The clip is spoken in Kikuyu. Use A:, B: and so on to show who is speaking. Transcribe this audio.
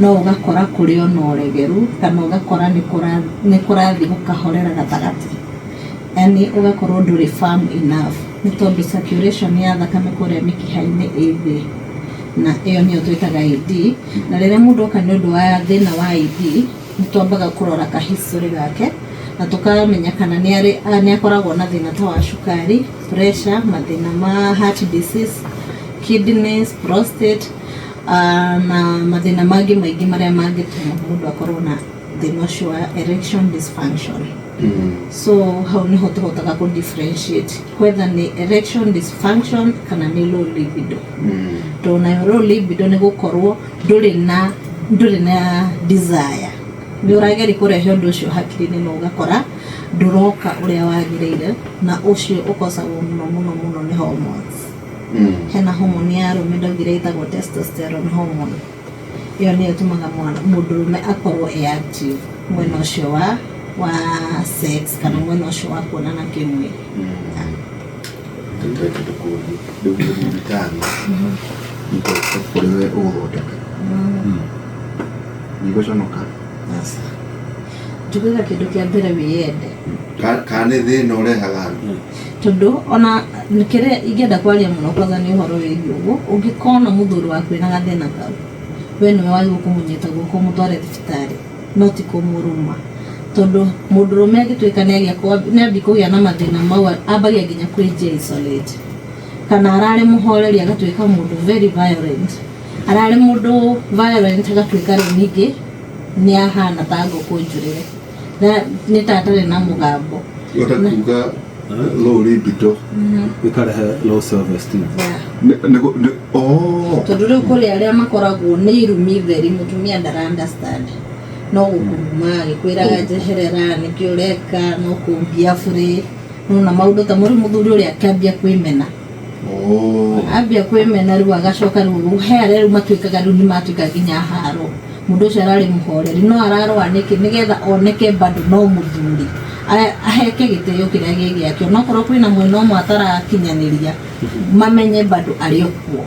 A: No ũgakora kũrĩ ona ũregeru kana ũgakora nĩ kũrathiĩ gũkahorera gatagatĩ, yani ũgakorwo ndũrĩ firm enough, nĩ tondũ circulation ya thakame kũrĩa mĩkiha-inĩ ĩ thĩ, na ĩyo nĩyo twĩtaga ED. Na rĩrĩa mũndũ oka nĩ ũndũ wa thĩna wa ED, nĩ twambaga kũrora ka history gake na tũkamenya kana nĩ akoragwo na thĩna ta wa cukari, pressure, mathĩna ma heart disease, kidneys, prostate, na mathĩna mangĩ maingĩ marĩa mangĩtũma mũndũ akorwo na thĩna ũcio wa erection dysfunction. So hau nĩho tũhotaga kũ differentiate whether nĩ erection dysfunction kana nĩ low libido, tondũ nayo low libido nĩ gũkorwo ndũrĩ na desire. Nĩ ũrageria kũrehe ũndũ ũcio hakiri-inĩ no ũgakora ndũroka ũrĩa wagĩrĩire, na ũcio ũkosagwo mũno mũno mũno nĩ hormones. Hena hormone ya arũme ndaugire ĩtagwo testosterone hormone. Ĩyo nĩyo ĩtũmaga mũndũrũme akorwo e active mwena ũcio wa sex kana mwena ũcio wa kuonana kĩmwĩrĩ.
B: Reke tũkũrie rĩu mũthuri tani kũrĩ we ũgũthondeka ndigũconoka.
A: Aca. Njugaga kĩndũ kĩa mbere, wĩyende.
B: Kana nĩ thĩna ũrehaga andũ?
A: Tondũ ona kĩrĩa ingĩenda kwaria mũno kwanza nĩ ũhoro wĩgiĩ ũguo, ũngĩkona mũthuri waku wĩna gathĩna kau, we nĩwe wagĩrĩirwo kũmũnyita guoko ũmũtware thibitarĩ, no ti kũmũruma, tondũ mũndũrũme angĩtuĩka nĩambia kũgĩa na mathĩna mau, ambagia nginya kwĩnjia isolate, kana ararĩ mũhoreri agatuĩka mũndũ very violent, ararĩ mũndũ violent agatuĩka rĩu ningĩ nĩ ahana ta ngũkũ njũrĩre. Nĩ ta atarĩ na mũgambo.
B: Ota kuga low libido
C: ĩkarehe low self esteem.
A: Yeah.
B: Oh.
A: Tondũ rĩu kũrĩ arĩa makoragwo nĩ irumi theri, mũtumia ndara understand, no gũkũruma agĩkwĩraga njeherera, nĩkĩ ũreka, no kũmbia burĩ nona maũndũ ta mũrĩ mũthuri ũrĩa akĩambia kwĩmena.
B: Oh.
A: Ambia kwĩmena rĩu, agacoka rĩu he arĩa rĩu matuĩkaga rĩu nĩ matuĩka nginya haro. Mũndũ ũcio ararĩ mũhoreri no ararũa nĩkĩ? Nĩgetha oneke bado no mũthuri, aheke gĩtĩo kĩrĩa gĩ gĩake, onokorwo kwĩna mwena ũmwe atarakinyanĩria, mamenye bado arĩ o kuo.